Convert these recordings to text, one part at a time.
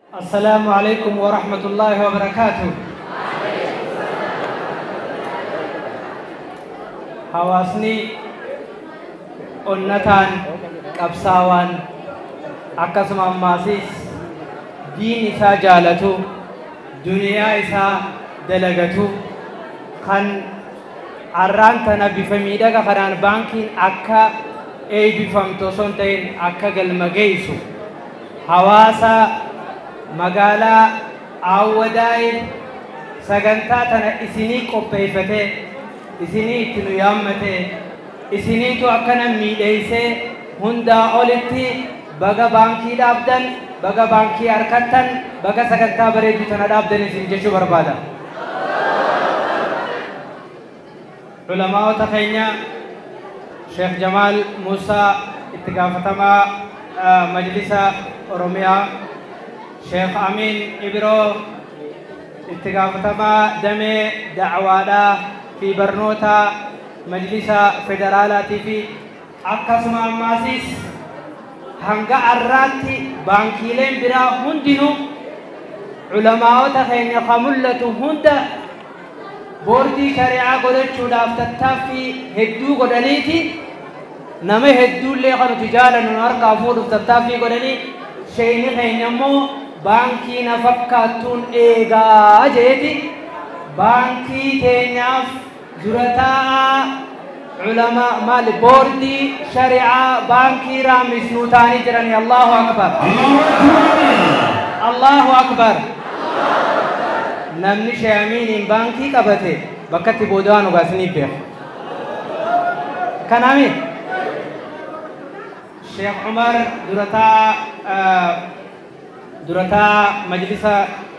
السلام عليكم ورحمة الله وبركاته. Hawaasni onnataan qabsaawaan akkasuma ammaasis diin isaa jaalatu, duniyaa isaa dalagatu, kan arraan tana bifa miidhaga kanaan baankiin akka eebbifamtu osoo hin ta'in akka galma geessu hawaasa magaalaa Awwadaay sagantaa tana isinii qopheeffatee, isinii itti nu yaammatee, isiniitu akkana miidheessee, hundaa olitti baga baankii dhaabdan, baga baankii harkattan, baga sagantaa bareedduu tana dhaabdan isin jechuu barbaada. Culamaa'ota keenya Sheekh Jamaal Muusaa, itti gaafatamaa Majlisa Oromiyaa, Sheekh Amin Ibiroo, itti gaafatamaa damee da'waadhaa fi barnoota Majlisa Federaalaatii fi akkasuma ammaasis hanga arraatti baankiileen biraa hundinuu culamaa'ota keenya ka mul'atu hunda boordii shari'aa godhachuudhaaf tattaaffii hedduu godhaniiti, nama hedduullee kan nuti jaalannu nu harkaa fuudhuuf tattaaffii godhanii, sheeyni keenya immoo baankii na fakkaattuun eegaa jeeti baankii teenyaaf dura taa'aa culamaa maali boordii shari'aa baankii Raamis nuu ta'anii jiranii. Allahu akbar, Allahu akbar. Namni sheeyamiiniin baankii qabate bakkatti booda'aa nu gaasiniif beeka. Kanaami Sheekh Umar, durataa majlisa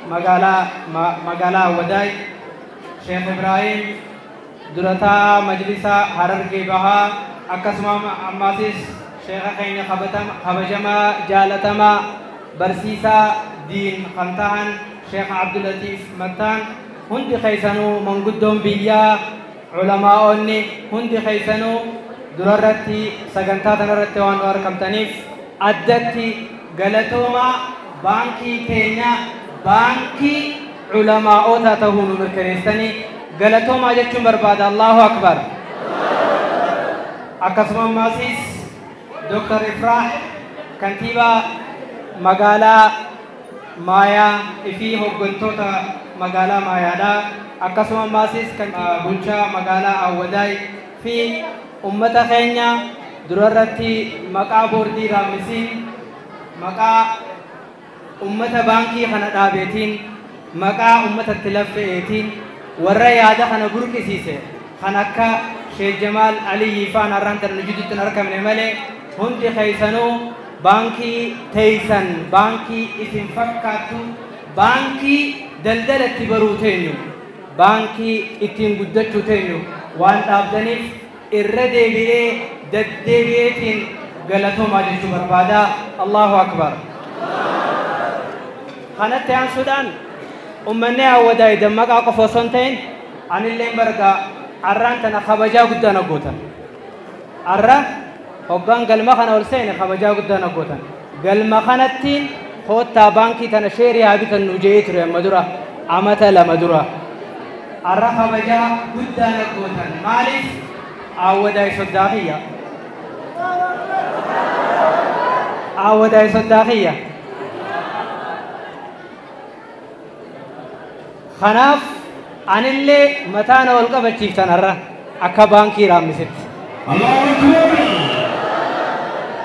magaalaa Awwadaay, Sheekh Ibrahim, durataa majlisa Harargee Bahaa, akkasuma ammaasis sheekha keenya kabajamaa jaalatamaa barsiisaa diin kan tahan Sheekh Abdulatiif Mattaan, hundi keessanuu, manguddoon biyyaa, culamaa'onni hundi keessanuu, durarratti sagantaa tanarratti waan nu argamtaniif addatti galatoomaa. Baankii keenya baankii culamaa'ota ta'uu nu mirkaneessanii galatoomaa jechuun barbaada. Allahu akbar. Akkasuma ammaasiis Dr. Ifraah, kantiibaa magaalaa Maayaa fi hooggantoota magaalaa Maayaadhaa, akkasuma ammaasiis kan bulchaa magaalaa Awwadaay fi ummata keenya durarratti maqaa boordii Raamisiin, maqaa ummata baankii kana dhaabeetiin, maqaa ummatatti laffe'eetiin, warra yaada kana burqisiise kan akka Sheekh Jamaal Aliyyii faan har'aan tana nu jidduutti hin argamne malee, hundi keessanuu baankii teeysan, baankii isin fakkaattu, baankii daldalatti baruu teenyu, baankii ittiin guddachuu teenyu waan dhaabdaniif irra deebi'ee deddeebi'eetiin galatoomaa jechuu barbaada. Allahu akbar. Kanatti aansuudhaan ummanni Awwadaay dammaqaa qofa osoo hin ta'in, anilleen bargaa arraan tana kabajaa guddaa na gootan. Arra hoggaan galma kana ol seene kabajaa guddaa na gootan. Galma kanattiin koottaa baankii tana sheerii haa bitannu je'ee ture amma dura amata 2 dura. Arra kabajaa guddaa na gootan. Maaliif? Awwadaay soddaa kiyya. Awwadaay soddaa kiyya. Kanaaf anillee mataa na ol qabachiiftan har'a akka baankii Raamisitti.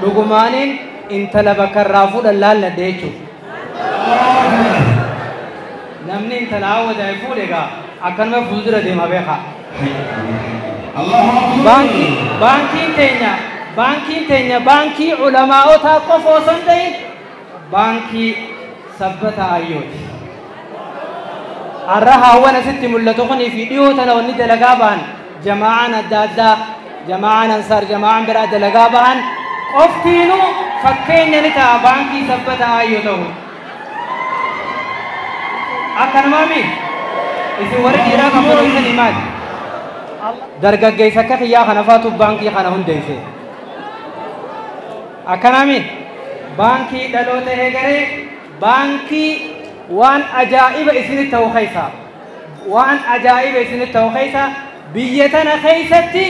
Dhugumaaniin intala bakka irraa fuudhan laalladhe jechuudha. Namni intala Awwadaay fuudhe egaa akkanuma fuuldura deema beekaa. Baankiin teenya baankii culamaa'otaa qofa osoo hin ta'in baankii Sabbata Ayyooti. Har'a haawwan asitti mul'atu kunii fi dhiyoo tana wanni dalagaa ba'an, jamaa'aan adda addaa, jamaa'aan Ansaar, jamaa'aan biraa dalagaa ba'an qoftiinuu fakkeenya ni ta'a baankii Sabbata Ayyoo ta'u. Akkanumaami isin warri dhiiraa kan barumsanii maali? Dargaggeessa akka kiyyaa kana faatu baankii kana hundeesse. Akkanaami baankii dhaloota eegalee Baankii waan ajaa'iba isinitti ta'u keessa, waan ajaa'iba isinitti ta'u keessa, biyya tana keessatti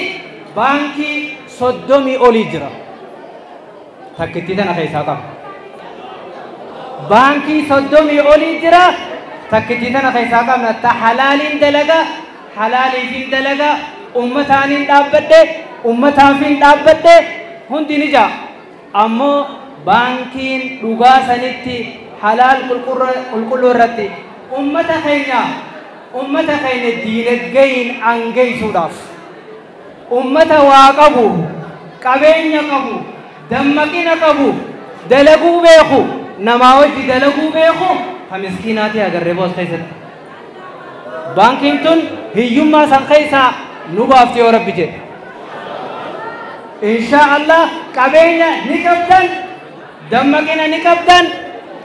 baankii 30 olii jira. Takkittii tana keessaa qaba. Baankii 30 olii jira. Takkittii tana keessaa qabna. Ta halaaliin dalaga, halaaliifin dalaga, ummataaniin dhaabbadhe, ummataafin dhaabbadhe, hundi ni jaa. Ammoo baankiin dhugaa sanitti halaal qulqulluu irratti ummata keenya diinagdeeyin angeessuudhaaf ummata waa qabu, qabeenya qabu, dammaqina qabu, dalaguu beeku, namaa wajji dalaguu beeku, ka miskiinaatii agarree boos keessatti. Baankiin tun hiyyummaa san keessaa nu baafti yoo Rabbi jedhe. Inshaa Allah qabeenya ni qabdan, dammaqina ni qabdan,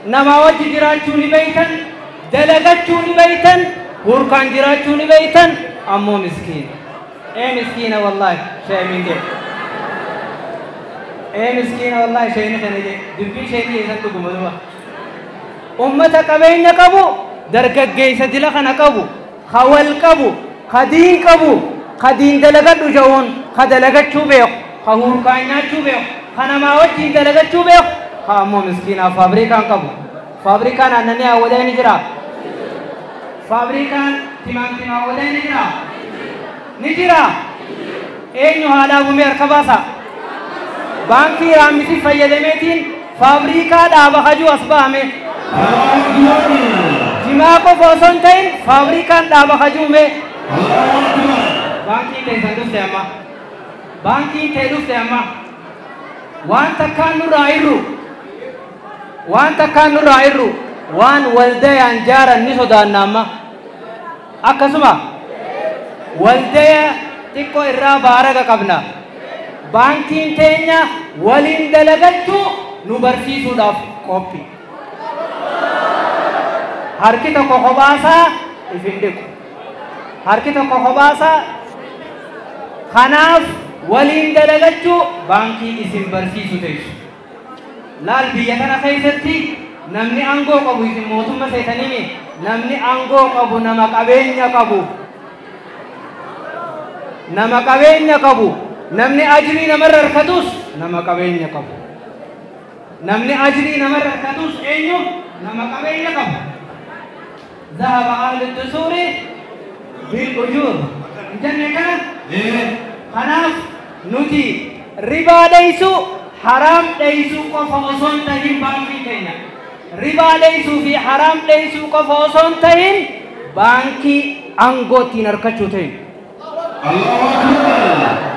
namaa wajji jiraachuu ni beeytan, dalagachuu ni beeytan, hurkaan jiraachuu ni beeytan, ammoo miskiina. Ee miskiina wallaahi sheemin jedhe. Ee miskiina wallaahi sheeni kana jedhe. Dubbii sheeni keessan dhuguma duba. Ummata qabeenya qabu, dargaggeessa dila kana qabu, ka wal qabu, ka diin qabu, ka diin dalagadhu ja'uun, ka dalagachuu beeku, ka hurkaan nyaachuu beeku, ka namaa wajjiin dalagachuu beeku, ka ammoo miskiinaa faabrikaan qabu. Faabrikaan aannanii Awwadaa ni jira. Faabrikaan timaantima Awwadaa ni jira. Ni jira. Eenyu haadhaa gumee harka baasa? Baankii raammisii fayyadameetiin faabrikaa dhaaba hajuu as bahame. Jimaa qofa osoo hin ta'in faabrikaan dhaaba hajuume. Baankiin teessan dhufte amma. Baankiin tee dhufte amma. Waan takkaan nurraa irru. Waan takkaan nurraa irru. Waan waldayaan jaaran ni sodaanna amma. Akkasuma waldaya xiqqoo irraa baaraga qabna. Baankiin teenya waliin dalagachuu nu barsiisuudhaaf qophii. Harki tokko kophaasaa if hin dhiqu. Harki tokko kophaasaa. Kanaaf waliin dalagachuu baankii isin barsiisu teessu. Laal biyya kana keessatti namni aangoo qabu isin mootummaa seetaniini, namni aangoo qabu nama qabeenya qabu. Nama qabeenya qabu. Namni ajrii namarra harkatus nama qabeenya qabu. Namni ajrii namarra harkatus eenyu? Nama qabeenya qabu. Zahaba ahlu dusuuri bil ujuur. Hin jenne kana? Kanaaf nuti ribaa dheeysuu, haraam dheeysuu qofa osoo hin tahin baankii keenya. Ribaa dheeysuu fi haraam dheeysuu qofa osoo hin tahin baankii aangoo ittiin harkachuu ta'in.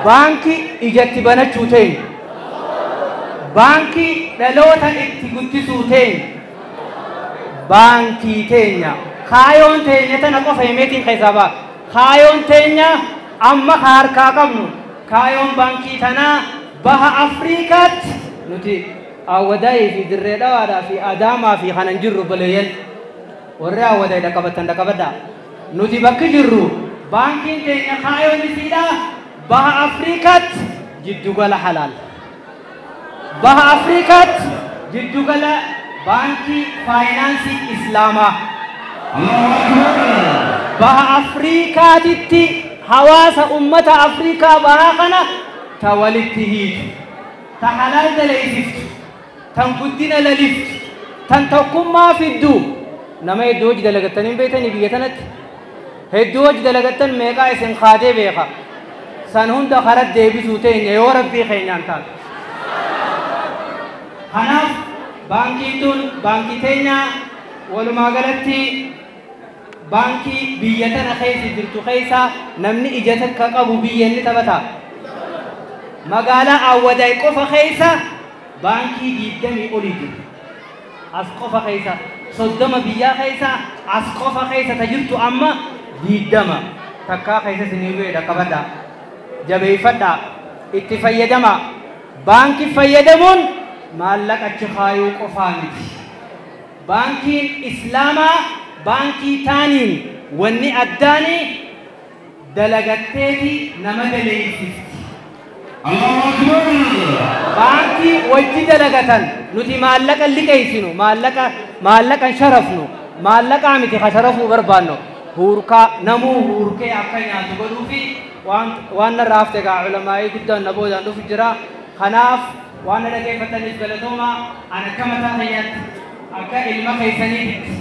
Baankii ijatti banachuu ta'in. Baankii dhaloota itti guddisuu ta'in. Baankii teenya. Kaayoon teenya tana qofa himeetiin keessaa ba'a. Kaayoon teenya amma ka harkaa qabnu. Kaayoon baankii tanaa baha Afriikaatti nuti Awwadaayii fi Dirree Dhawaadhaa fi Adaamaa fi kanan jirru baleeyyan. Warri Awwadaayii dhaqqabattan dhaqqabadhaa. Nuti bakki jirru baankiin teenya kaayoon isiidhaa baha Afriikaatti jiddugala halaal. Baha Afriikaatti jiddugala baankii faayinaansii Islaamaa. Baha Afriikaatitti hawaasa ummata Afriikaa bahaa kana ta walitti hiitu, ta halaal daleessiftu, tan guddina laliftu, tan tokkummaa fiddu. Nama hedduu hojii dalagattanii hin beektanii biyya tanatti? Hedduu hojii dalagattan meeqaa isin kaatee beeka? San hunda karaa deebisuu teenya yoo Rabbii keenyaan taate. Kanaaf baankiin tun baankii teenya walumaa galatti baankii biyya tana keessa jirtu keessa namni ija takka qabu biyya inni taphata. Magaalaa Awwadaay qofa keessa baankii 20 olii jiru. As qofa keessa 30 biyyaa keessa as qofa keessa ta jirtu amma 20. Takkaa keessa isinii bu'ee dhaqqabadhaa. Jabeeffadhaa. Itti fayyadamaa. Baankii fayyadamuun maallaqa achi kaayuu qofaa miti. Baankiin Islaamaa baankii taaniin wanni addaanii dalagatteeti nama daleessifti. Baankii wajji dalagatan nuti maallaqa liqeessinu, maallaqa Maallaqan sharafnu, maallaqaa miti ka sharafuu barbaannu, huurkaa namuu huurkee akka nyaatu godhuu fi waan narraa hafte gaa ulamaa'ii guddaan na boodaan dhufu jira. Kanaaf waan na dhageeffataniif galatooma. An akka mataa kiyyaatti, akka ilma keessaniitti,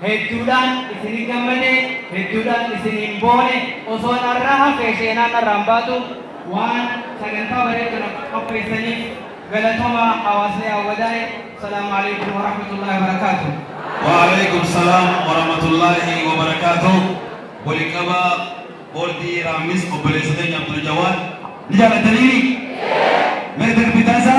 hedduudhaan isinii gammade, hedduudhaan isiniin boone. Osoo narraa hafee seenaan narraan baatu. Waan sagantaa bareedu na qopheessaniif galatooma, hawaasni Awwadaa'e. Salaamu alaikum warahmatullahi wabarakaatuh. وعليكم السلام ورحمة الله وبركاته. ولقبا بوردي رامز وبليستين عبد الجواد نجال الدليل ميتك بتاسع.